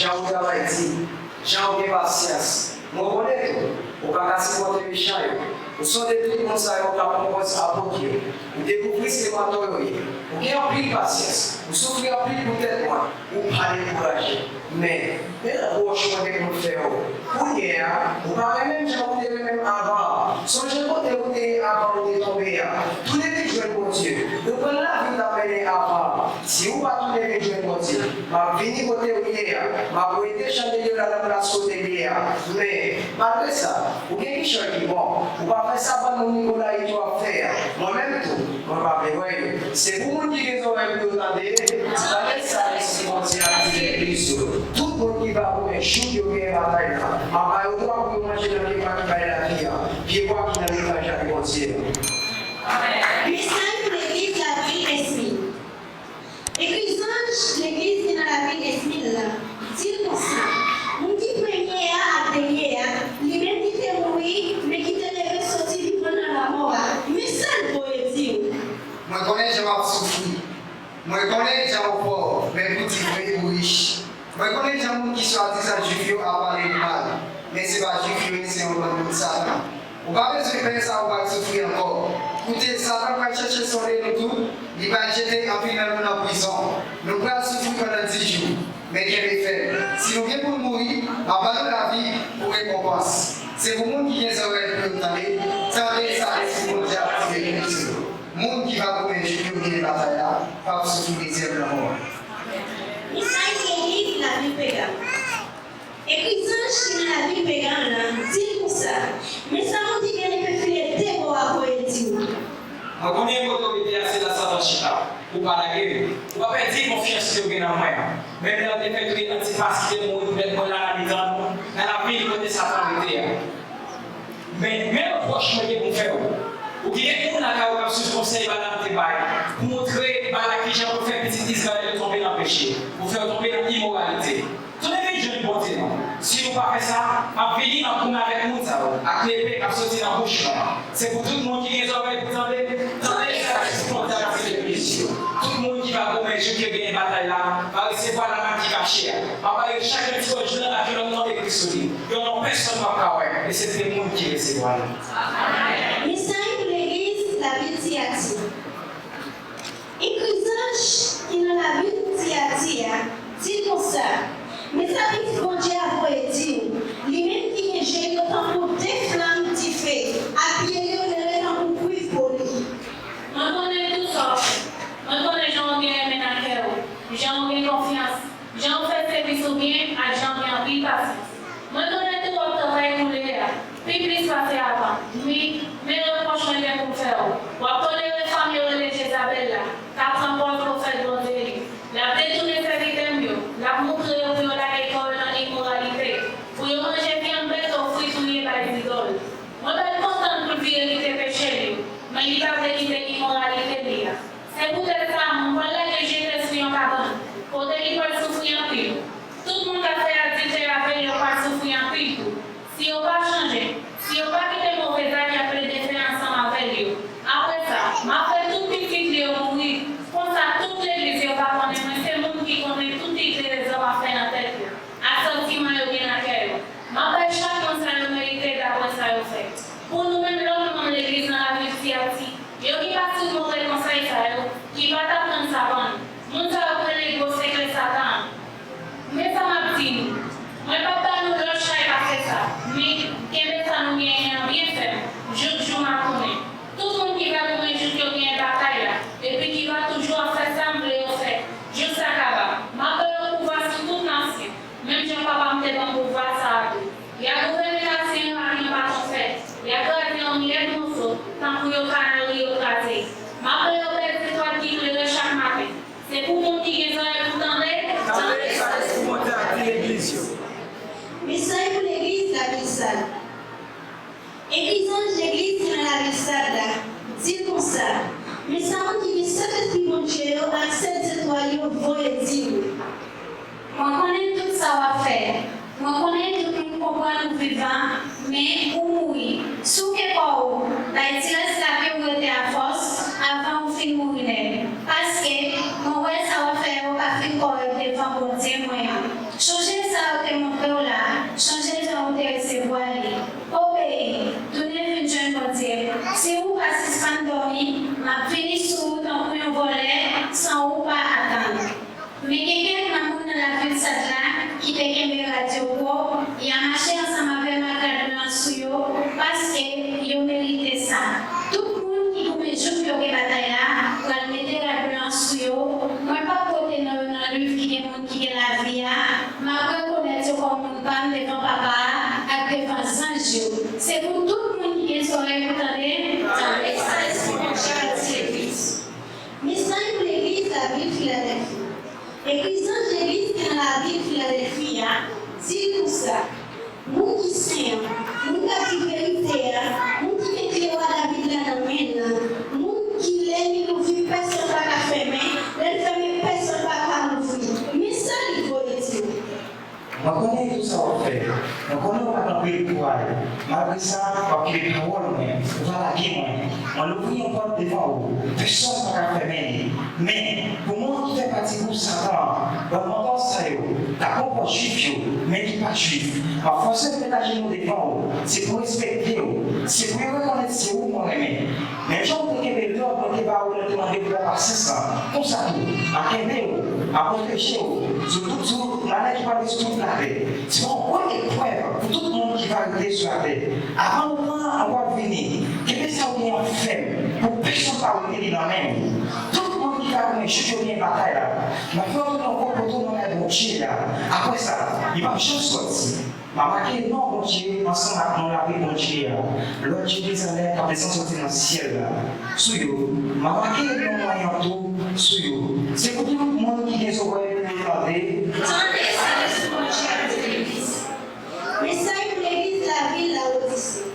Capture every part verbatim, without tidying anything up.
Jan ou travay di, jan ou gen pasyans. Mwen konnen tou, ou pa ka sipòte mechan yo. Ou sonde tout moun sa yo k ap pran pòz apot yo. Ou dekouvri se mantò yo ye. Ou gen anpil pasyans. Ou soufri anpil pou tèt mwen. Ou pa dekouraje. Men, men repwòch mwen gen pou m fè w. Kounye a, ou pa renmen m jan ou te renmen m avan. Sonje kote ou te ye avan ou te tonbe a. Tounen vin jwenn Bondye. Reprann lavi w t ap mennen avan. Si ou pa tounen vin jwenn Bondye, m ap vini kote ou ye a. M ap rete chante delivrans nan plas kote l ye a. Men, malgre sa, ou gen kichòy ki bon. Ou pa fè sa bann moun Nikolayit yo ap fè a. Mwen menm tou, mwen pa vle wè yo. Se pou moun ki gen zòrèy pou yo tande, tande sa Lespri Bondye ap di legliz yo. Tout moun ki va goumen jouk yo genyen batay la, m ap ba yo dwa pou yo manje nan pepa ki bay lavi a, pyebwa ki nan mitan jaden Bondye a. Mesaj pou legliz lavil Esmil. Ekri zanj legliz ki nan lavil Esmil la, di l konsa, moun ki premye a ak dènye a, li menm ki te mouri, men ki te leve soti vivan nan lanmò a, men sa l voye di w. Mwen konnen jan w ap soufri. Mwen konnen jan w pòv, men pou di vre, ou rich. Mwen konnen jan moun ki swadizan Jwif yo ap pale w mal, men se pa Jwif yo ye, se yon bann moun Satan. Ou pa bezwen pè sa ou pa t soufri ankò. Koute, Satan pral chèche sonde nou tout, li pral jete anpil nan nou nan prizon. Nou pral soufri pandan dis jou, men kenbe fèm. Si nou gen pou n mouri, m ap ba nou lavi pou rekonpans. Se pou moun ki gen zòrèy pou yo tande, tande sa Lespri Bondye ap di legliz yo. Moun ki va goumen jouk yo genyen batay la, p ap soufri dezyèm lanmò. Mesaj legliz lavil Pègam. Ekri zanj ki nan lavil Pègam lan, di l konsa, men sa moun ki gen lepe file de bò a voye di w. Mwen konnen kote w rete a, se la Satan chita. Ou pa lage m. Ou pa pèdi konfyans ke w gen nan mwen an. Menm lè w te fè touye Antipas ki te mouri pou mèt mwen la nan mitan nou, nan lavil kote Satan rete a. Men, men repwòch mwen gen pou m fè w. Ou gen kèk moun lakay ou k ap swiv konsèy Balam te bay pou montre Balak kijan pou l fè pitit Izrayèl yo tonbe nan peche, pou fè yo tonbe nan imoralite. Tounen vin jwenn Bondye non. Si nou pa fè sa, m ap vini, m ap goumen avèk moun sa yo, ak lepe k ap soti nan bouch mwen an. Se pou tout moun ki gen zòrèy pou tande, tande sa Lespri Bondye ap di legliz yo. Tout moun ki va goumen jouk yo genyen batay la, va resevwa lamann ki kache a. M ap ba yo chak yon ti wòch blan ak yon lòt non ekri sou li. Yon non pèsonn p ap ka wè, eksepte moun ki resevwa l. Mesaj pou legliz lavil Tiyati. Ekri zanj ki nan lavil Tiyati a, di l konsa, men sa pitit Bondye a voye di w, li menm ki gen je yo tankou de flanm dife, ak pye yo lere tankou kwiv poli. Mwen konnen tout sa w fè. Mwen konnen jan w gen renmen nan kè w, jan w gen konfyans, jan w fè sèvis ou byen ak jan w gen anpil pasyans. Mwen konnen tou w ap travay koulye a, pi plis pase avan. Men, men repwòch mwen gen pou m fè w. W ap tolere fanm yo rele Jezabèl la, k ap pran pòz pwofèt Bondye li. L ap detounen sèvitè m yo, l ap moutre yo pou yo lage kò yo nan imoralite, pou yo manje vyann bèt ofri touye bay zidòl. Mwen pa t kontan pou l vire kite peche l yo, men li pa vle kite imoralite li a. Se poutèt sa, mwen pral lage l jete sou yon kabann, kote li pral soufri anpil. Tout moun k ap fè adiltè avè l yo pral soufri anpil tou, si yo pa chanje, si yo pa kite move zak y ap plede fè ansanm avè l yo. Apre sa, m ap fè tout pitit li yo mouri. Konsa, tout legliz yo va konnen mwen se moun ki konnen tout ide lèzòm ap fè nan tèt yo, ak santiman yo gen nan kè yo. M ap bay chak moun sa yo merite dapre sa yo fè. Pou nou menm lòt manm legliz nan lavil Tiyati, yo ki pa swiv move konsèy sa yo, ki pa t ap tann savann, moun sa yo k rele gwo sekrè Satan an. Men sa m ap di nou, mwen p ap ba nou lòt chay pase sa, men kenbe sa nou genyen an byen fèm, jouk jou m ap tounen. Tout moun ki va goumen jouk yo genyen batay la, epi ki va toujou ap fè sa m vle yo fè, jouk sa kaba, m ap ba yo pouvwa sou tout nasyon. Menm jan Papa m te ban m pouvwa sa a tou. Y a gouvène nasyon yo ak yon baton fè. Y a kraze yo an miyèt moso, tankou yo kanari yo kraze. M ap fè yo pèdi etwal ki klere chak maten. Se pou moun ki gen zòrèy pou tande, tande sa Lespri Bondye ap di legliz yo. Mesaj pou legliz lavil Sad. Ekri zanj legliz ki nan lavil Sad la, di l konsa, men sa moun ki gen sèt lespri Bondye yo ak sèt zetwal yo voye di w. Mwen konnen tout sa w ap fè. Mwen konnen tout moun konprann ou vivan, men ou mouri. Souke kò w, bay ti rès lavi w rete afòs, avan ou fin mouri nèt. Paske, mwen wè sa w ap fè yo pa fin kòrèk devan Bondye mwen an. Chonje sa, Vini sou ou tankou yon vòlè san ou pa atann. Men gen kèk nan moun nan lavil Sat la ki te kenbe rad yo wo, y a mache ansanm avè m ak rad blan sou yo, paske yo merite sa. Tout moun ki goumen jouk yo gen batay la, pral mete rad blan sou yo. Mwen p ap pote non yo nan liv ki gen moun ki gen lavi a, m ap rekonèt yo kòm moun pa m devan Papa a ak devan zanj yo. Se pou tout moun ki gen zòrèy pou tande, tande sa Lespri Bondye a di legliz. Mesaj pou legliz lavil Filadèlfi. Ekri zanj legliz ki nan lavil Filadèlfi a, di l konsa: Moun ki sen an, moun k ap di verite a, moun ki gen kle wa David la nan men l, moun ki lè li louvri pèsonn pa ka fèmen, lè l fèmen pèsonn pa ka louvri. Men sa li voye di w. Mwen konnen tout sa w ap fè. Mwen konnen w pa gen anpil kouraj. Malgre sa, w ap kenbe pawòl mwen. Ou pa lage mwen. Mwen louvri yon pòt devan ou. Pèsonn pa ka fèmen li. Men, pou moun ki fè pati gwoup Satan an, bann mantò sa yo, k ap pran pòz Jwif yo, men ki pa Jwif, m ap fòse w met ajenou devan ou. Se pou respekte w. Se pou yo rekonèt se ou mwen renmen. Menm jan w te kenbe lòd mwen te ba ou lè m te mande w pou lapasyans lan, konsa tou, m a kenbe w, m a pwoteje w sou tout, sou malè ki pral vin sou tout latè. Se yon gwo eprèv pou tout moun ki va rete sou latè. Avan nou pran anba vini, kenbe sa w genyen an fèm, pou pèsonn pa wete li nan men w. Tout moun ki ka konnen jouk yo genyen batay la, m ap fè yo tounen yon gwo poto nan kay Bondye a. Apre sa, li p ap janm sòti. M a make non Bondye ansanm ak non lavil Bondye a, lòt Jerizalèm k ap desann soti nan syèl la, sou yo. M a make non mwen an tou sou yo. Se pou tout moun ki gen zòrèy pou yo tande. Tande sa Lespri Bondye a di legliz. Mesaj pou legliz lavil Lawodise.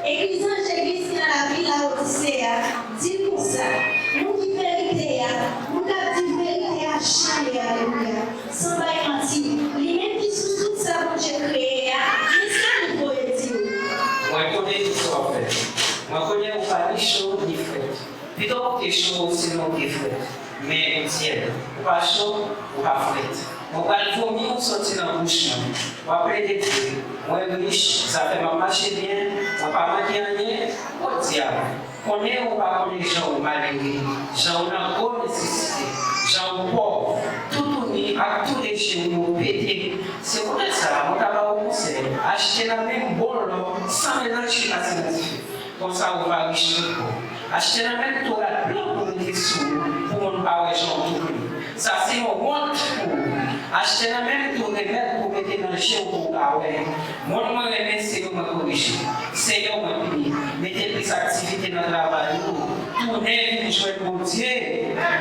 Ekri zanj legliz ki nan lavil Lawodise a, di l konsa: Moun ki verite a, moun k ap di verite a jan l ye, alelouya, san bay manti, li menm ki sous tout sa Bondye kreye a, men sa li voye di w. Mwen konnen tout sa w ap fè. Mwen konnen ou pa ni cho ni frèt. Pito ou te cho, sinon ou te frèt. Men ou tyèd. Ou pa cho, ou pa frèt. Mwen pral vomi ou soti nan bouch mwen. W ap plede di, mwen rich, zafè m ap mache byen, mwen pa manke anyen. Podyab, konnen ou pa konnen jan ou malere, jan ou nan gwo nesesite, jan ou pòv, toutouni ak tou de je ou yo pete. Se poutèt sa, mwen ka ba ou konsèy, achte nan men m bon lò, san melanj ki pase nan dife. Konsa ou va rich tout bon. Achte nan men m tou rad blan pou mete sou ou, pou moun pa wè jan w toune. Sa se yon wont pou ou. Achte nan men m tou remèd pou mete nan je w pou w ka wè. Moun mwen renmen, se yo mwen korije. Se yo mwen pini. Mete plis aktivite nan travay ou. Tounen vin jwenn Bondye.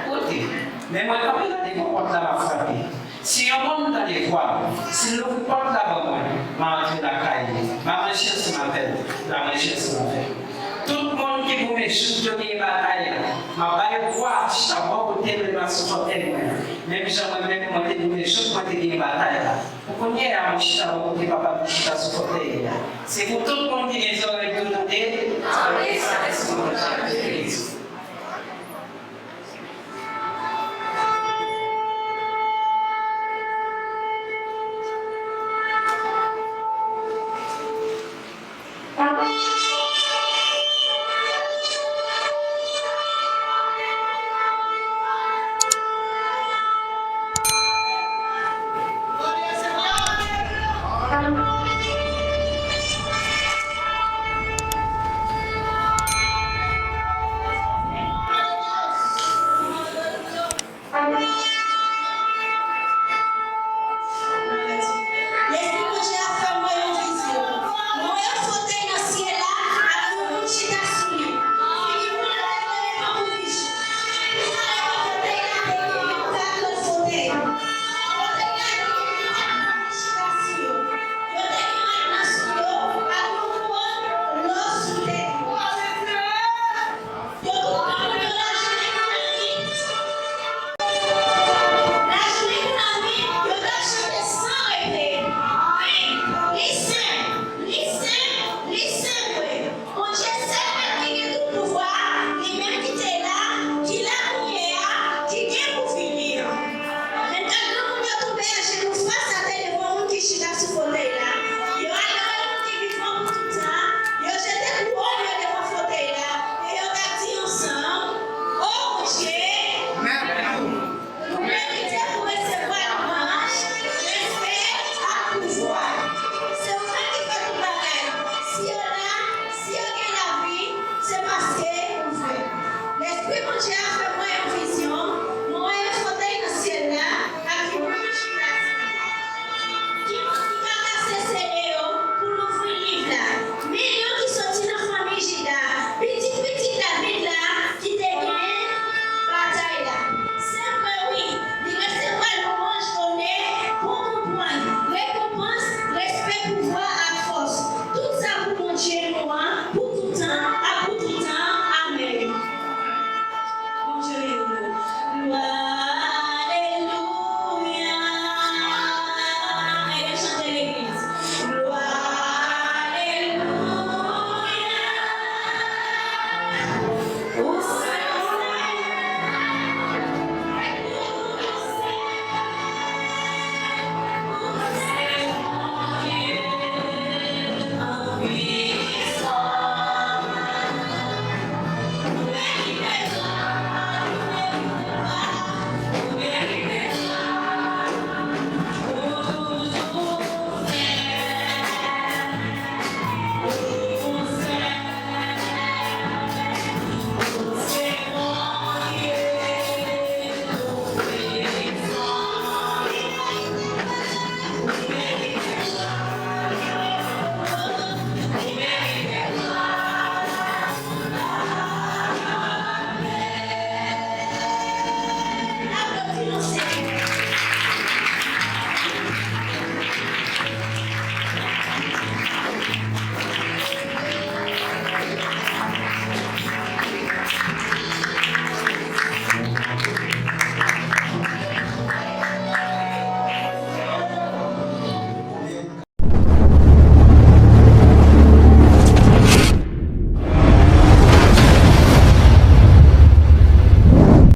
Koute. Men mwen kanpe la devan pòt la, m ap frape. Si yon moun tande vwa m, si l louvri pòt la ban mwen, m a antre lakay li, m a manje ansanm avè l, l a manje ansanm avè m. Tout moun ki goumen jouk yo genyen batay la, m a ba yo dwa chita bò kote m lè m asou fòtèy mwen, menm jan mwen menm mwen te goumen jouk mwen te genyen batay la. Pou kounye a, mwen chita bò kote Papa m ki chita sou fòtèy li a. Se pou tout moun ki gen zòrèy pou yo tande, tande sa Lespri Bondye a di legliz.